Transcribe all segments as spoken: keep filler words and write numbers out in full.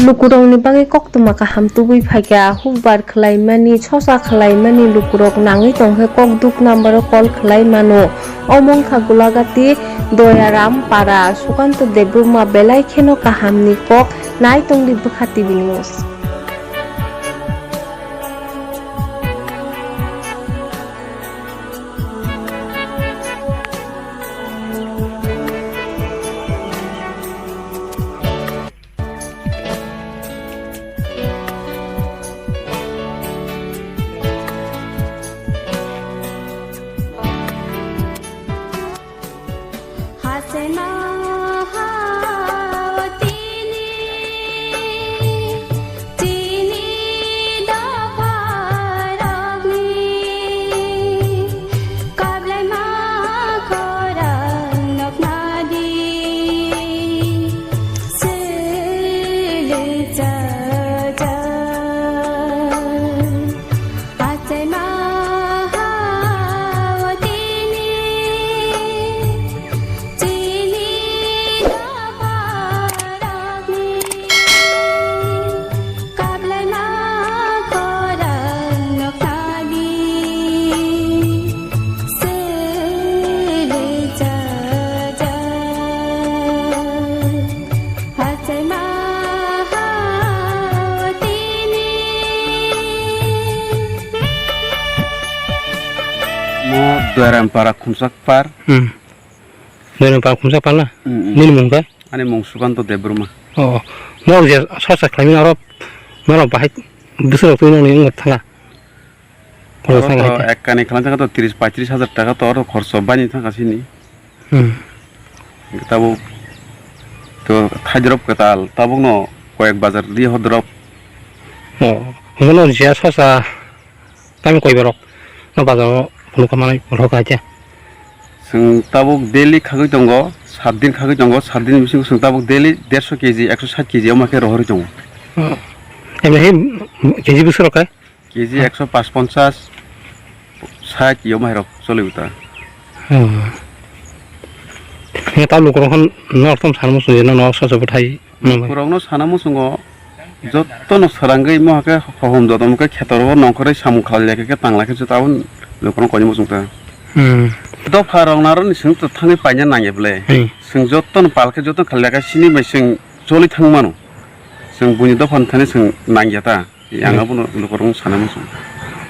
Lukurokni bagwi koktwma kaham tubui phaikha, hukbar khwlaimani, sosa khwlaimani lukurok nangwi tongkhe kok duk number-o call khwlai mano. Omo wngkha Golagati Doyaram Para, Sukanto Debbarma belai kheno kahamni kok. Nai tongdi Bwkha T V News. Hachaima ha o tini, chini dopha rokni, kablaima khorang noknadi, sele chacha. Achaima ha o tini, chini dopha rokni, kablaima khorang noknadi, sele chacha. Hachaima ha o tini. Mo Doyaram Para Khumsak Par. Hmm. Doyaram Para Khumsak Par na? Hmm, hmm. Nini mung khe? Ani mung Sukanto Debbarma. Oh. Mo je sosa khlaimani aro, mo bahai bwswk rok twi nang ni wng thanga. Khorok oro thang to hai khe. Ek kani khlai thangkha to tris paitris hajar taka to oro khorso baini thangkha sini. Hmm. Tabuk to thaijrop kwtal, tabukno koyek bazar di hodrop. Oh, hwnkheno je sosa tamo koi borok no bazaro phunukha manwi phunukha hai khe. Chwng tabuk daily khagwi tongo, sat din khagwi tongo, sat din bisingo chwng tabuk daily derso K G, ekso sat K G omo khe rohorwi tongo. Hmm. Emni hai K G bwswk rok khe? K G ekso pash ponchas, sait yo mairok choli uta. Hmm. Nge tamo lukurok hwn norok tamo sana muchung je, no, no, sosa bwthai, no, bai. Lukurokno sana muchungo, jottono swrangwi mohakhe hohom dodom khe khetorbo nongkhorwi samung khalai khe tang lai khe tabun lukurok koini muchung ta. Hmm. Dopha rok naroni swng to thangwi paina nangya bwle. Hmm. Swng jottono pal khe jottono khalai khe sini bai swng choli thang mano. Swng buini dophani thani swng nangya ta. Yang abono lukurok sana muchung.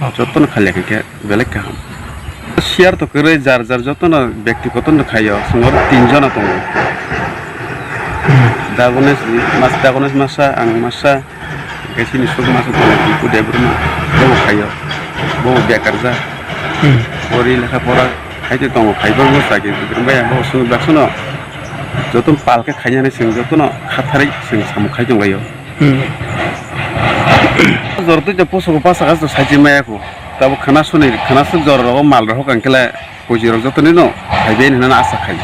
Oh. Jottono khalya khe belai kaham. Share to kwrwi jar jar jottono byaktigoto no khaio. Chwng oro tin jona tongo. Hmm. Dagones mas, Dagones masa, ang masa, khe chini sok masa tongo, Bipu Debbarma, bobo khaio. Bobo bekarjak. Hmm. Pori lekha pora khaite tongo, khaiba bo chakri bwkhrang bai ang bobo chwng baksono. Jotono pal khe khainani chwng jotono khatharwi chwng samung khai tonglaio. Hmm. Jor twi to poso ko pasa gas to sachi maya ko. Tabo khana suni, khana suk jor rogo mal rohok ang kela kuji rok jotoni no hai ben hinana asa khai.